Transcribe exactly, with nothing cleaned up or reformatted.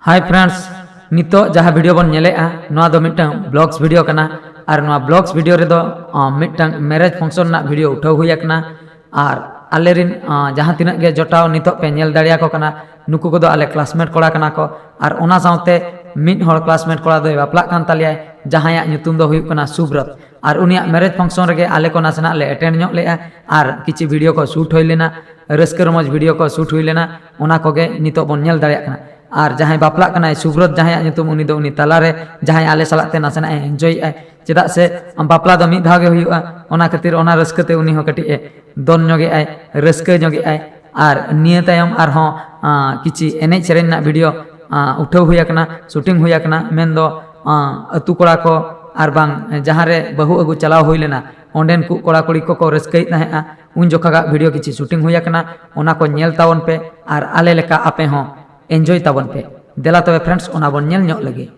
Hi friends, ᱱᱤᱛᱚᱜ ᱡᱟᱦᱟᱸ video ᱵᱚᱱ ᱧᱮᱞᱮᱜᱼᱟ, ᱱᱚᱣᱟ ᱫᱚ ᱢᱤᱫᱴᱟᱝ vlogs video ᱠᱟᱱᱟ᱾ ᱟᱨ ᱱᱚᱣᱟ vlogs video ᱨᱮᱫᱚ ᱟᱸ, ᱢᱤᱫᱴᱟᱝ marriage function ᱨᱮᱱᱟᱜ video ᱩᱴᱷᱟᱹᱣ ᱦᱩᱭ ᱟᱠᱟᱱᱟ᱾ ᱟᱨ ᱟᱞᱮᱨᱮᱱ ᱟᱸ, ᱡᱟᱦᱟᱸ ᱛᱤᱱᱟᱹᱜ ᱜᱮ ᱡᱚᱴᱟᱣ ᱱᱤᱛᱚᱜ ᱯᱮ ᱧᱮᱞ ᱫᱟᱲᱮᱭᱟᱠᱚ ᱠᱟᱱᱟ, ᱱᱩᱠᱩ ᱠᱚᱫᱚ ᱟᱞᱮ classmate ᱠᱚᱲᱟ ᱠᱟᱱᱟ ᱠᱚ᱾ ᱟᱨ ᱚᱱᱟ ᱥᱟᱶᱛᱮ ᱢᱤᱫ ᱦᱚᱲ classmate ᱠᱚᱲᱟ ᱫᱚᱭ ᱵᱟᱯᱞᱟᱜ ᱠᱟᱱ ᱛᱟᱞᱮᱭᱟᱭ, ᱡᱟᱦᱟᱸᱭᱟᱜ ᱧᱩᱛᱩᱢ ᱫᱚ ᱦᱩᱭᱩᱜ ᱠᱟᱱᱟ ᱥᱩᱵᱨᱚᱛ᱾ ᱟᱨ ᱩᱱᱤᱭᱟᱜ marriage function ᱨᱮᱜᱮ ᱟᱞᱮ ᱠᱚ ᱱᱟᱥᱮᱱᱟᱜ ᱞᱮ attend ᱧᱚᱜ ᱞᱮᱜᱼᱟ᱾ ᱟᱨ ᱠᱤᱪᱷᱩ video ᱠᱚ shoot ᱦᱩᱭ ᱞᱮᱱᱟ, ᱨᱟᱹᱥᱠᱟᱹ ᱨᱚᱢᱚᱡᱽ video ᱠᱚ shoot ᱦᱩᱭ ᱞᱮᱱᱟ, ᱚᱱᱟ ᱠᱚᱜᱮ ᱱᱤᱛᱚᱜ ᱵᱚᱱ ᱧᱮᱞ ᱫᱟᱲᱮᱭᱟᱜ ᱠᱟᱱᱟ᱾ ᱟᱨ ᱡᱟᱦᱟᱸᱭ ᱵᱟᱯᱞᱟᱜ ᱠᱟᱱᱟᱭ ᱥᱩᱵᱨᱚᱛ, ᱡᱟᱦᱟᱸᱭᱟᱜ ᱧᱩᱛᱩᱢ, ᱩᱱᱤ ᱫᱚ ᱩᱱᱤ ᱛᱟᱞᱟᱨᱮ ᱡᱟᱦᱟᱸᱭ ᱟᱞᱮ ᱥᱟᱞᱟᱜ ᱛᱮ ᱱᱟᱥᱮᱱᱟᱜ ᱮ enjoy ᱮᱫᱼᱟᱭ, ᱪᱮᱫᱟᱜ ᱥᱮ ᱵᱟᱯᱞᱟ ᱫᱚ ᱢᱤᱫ ᱫᱷᱟᱣ ᱜᱮ ᱦᱩᱭᱩᱜᱼᱟ, ᱚᱱᱟ ᱠᱷᱟᱹᱛᱤᱨ ᱚᱱᱟ ᱨᱟᱹᱥᱠᱟᱹ ᱛᱮ ᱩᱱᱤ ᱦᱚᱸ ᱠᱟᱹᱴᱤᱡ ᱮ ᱫᱚᱱ ᱧᱚᱜ ᱮᱫᱼᱟᱭ, ᱨᱟᱹᱥᱠᱟᱹ ᱧᱚᱜ ᱮᱫᱼᱟᱭ᱾ ᱟᱨ ᱱᱤᱭᱟᱹ ᱛᱟᱭᱚᱢ ᱟᱨᱦᱚᱸ ᱟᱸ, ᱠᱤᱪᱷᱤ ᱮᱱᱮᱡ ᱥᱮᱨᱮᱧ ᱨᱮᱱᱟᱜ video ᱟᱸ, ᱩᱴᱷᱟᱹᱣ ᱦᱩᱭ ᱟᱠᱟᱱᱟ, shooting ᱦᱩᱭ ᱟᱠᱟᱱᱟ, ᱢᱮᱱᱫᱚ ᱟᱸ, ᱟᱹᱛᱩ ᱠᱚᱲᱟ ᱠᱚ ᱟᱨ ᱵᱟᱝ ᱡᱟᱦᱟᱸ ᱨᱮ ᱵᱟᱹᱦᱩ ᱟᱹᱜᱩ ᱪᱟᱞᱟᱣ ᱦᱩᱭ ᱞᱮᱱᱟ, ᱚᱸᱰᱮᱱ ᱠᱚ ᱠᱚᱲᱟ ᱠᱩᱲᱤ ᱠᱚᱠᱚ ᱨᱟᱹᱥᱠᱟᱹᱭᱮᱫ ᱛᱟᱦᱮᱸᱜᱼᱟ, ᱩᱱ ᱡᱚᱠᱷᱟᱜᱟᱜ video ᱠᱤᱪᱷᱤ shooting ᱦᱩᱭ ᱟᱠᱟᱱᱟ, ᱚᱱᱟ ᱠᱚ ᱧᱮᱞ ᱛᱟᱵᱚᱱ ᱯᱮ᱾ ᱟᱨ ᱟᱞᱮ ᱞᱮᱠᱟ ᱟᱯᱮ ᱦᱚᱸ enjoy ᱛᱟᱵᱚᱱ ᱯᱮ᱾ ᱫᱮᱞᱟ ᱛᱚᱵᱮ friends, ᱚᱱᱟ ᱵᱚᱱ ᱧᱮᱞ ᱧᱚᱜ ᱞᱮᱜᱮ᱾